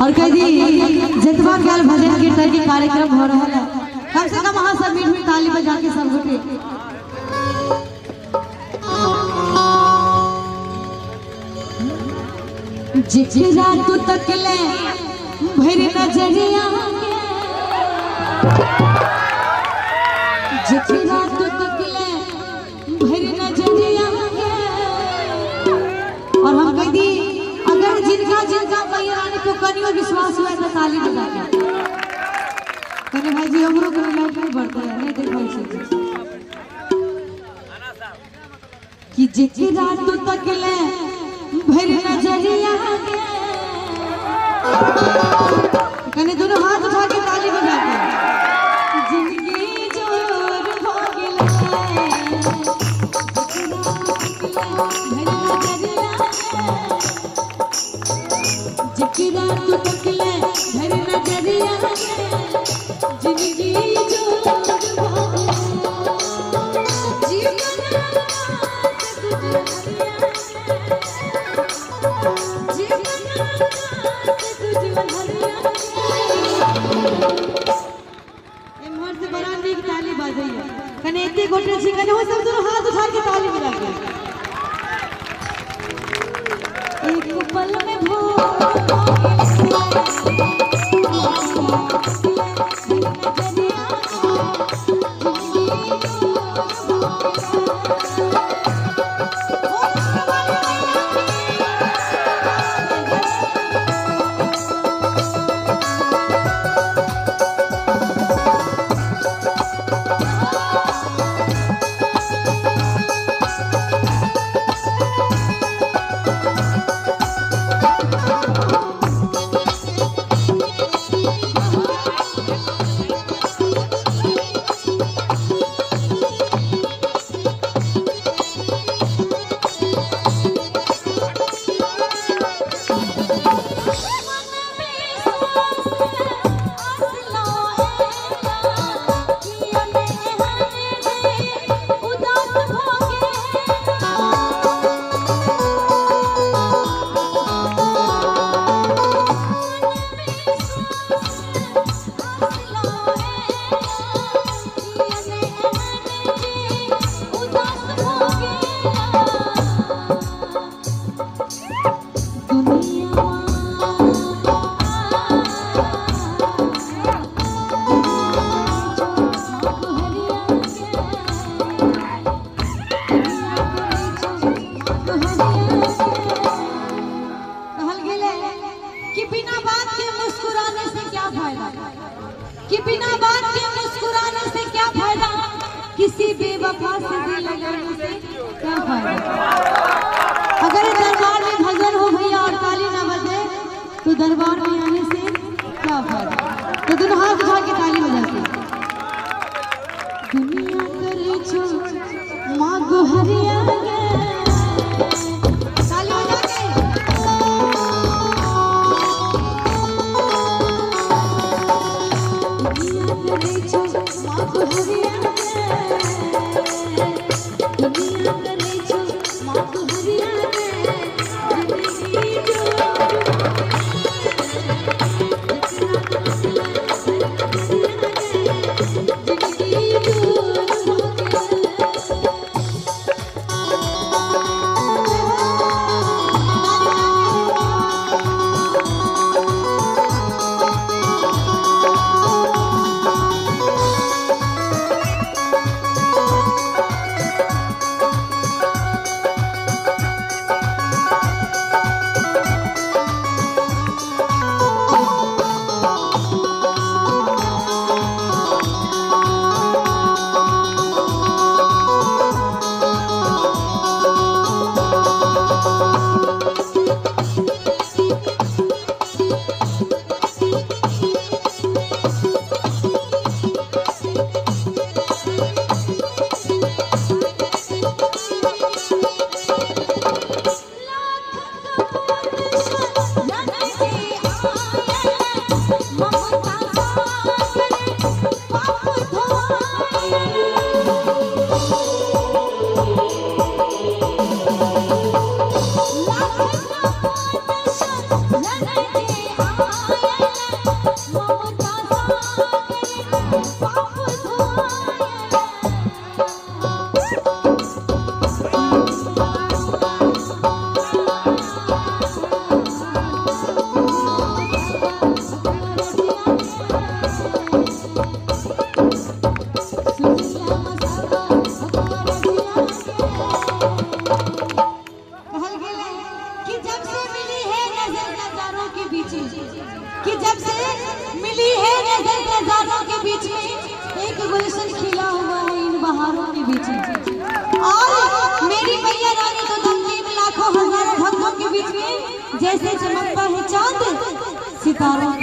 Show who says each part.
Speaker 1: और कह दी जतबा काल भजन कीर्तन के कार्यक्रम हो रहा है, कम से कम अहाँ सब मीठ मीठ ताली बजा के सब गोटे जिकरा तू तकले भर नजरिया के, जिकरा तू तकले भर नजरिया के। और हम कह दी अगर जिनका जिनका मैया रानी को कनियो विश्वास हुआ तो ताली बजा के कने भाई जी हमरो के लाइट नहीं बढ़ता है, नहीं देखो छी कि जिकरा तू तकले भर नजरिया के, कने दोनों हाथ उठा के ताली बजा के जिंदगी जोर हो गेले, जिकरा तू तकले भर नजरिया के, जिंदगी जोर हो गेले, जीवन एम्हर से बड़ा नीक ताली बजैया, कने एते गोटे छी कने ओ सब दोनों हाथ उठा के ताली बजा के एक पल में कि बिना बात के मुस्कुराने से क्या फायदा, कि बिना बात के मुस्कुराने से क्या फायदा, किसी बेवफा से दिल लगाने से क्या फायदा। अगर दरबार में भजन हो भैया और ताली ना बजे तो दरबार में आने से क्या फायदा। तो दोनों हाथ उठा के ताली बजाते दुनिया करे छो माँ गोहरिया के, ताली बजा के दुनिया करे छो माँ गोहरिया के। कि जब से मिली है नजर नजारों के बीच में, एक गुलशन खिला हुआ है इन बहारों के बीच में। और मेरी मैया रानी तो 3 लाखों हजारों भक्तों के बीच में जैसे चमकता है चांद सितारों के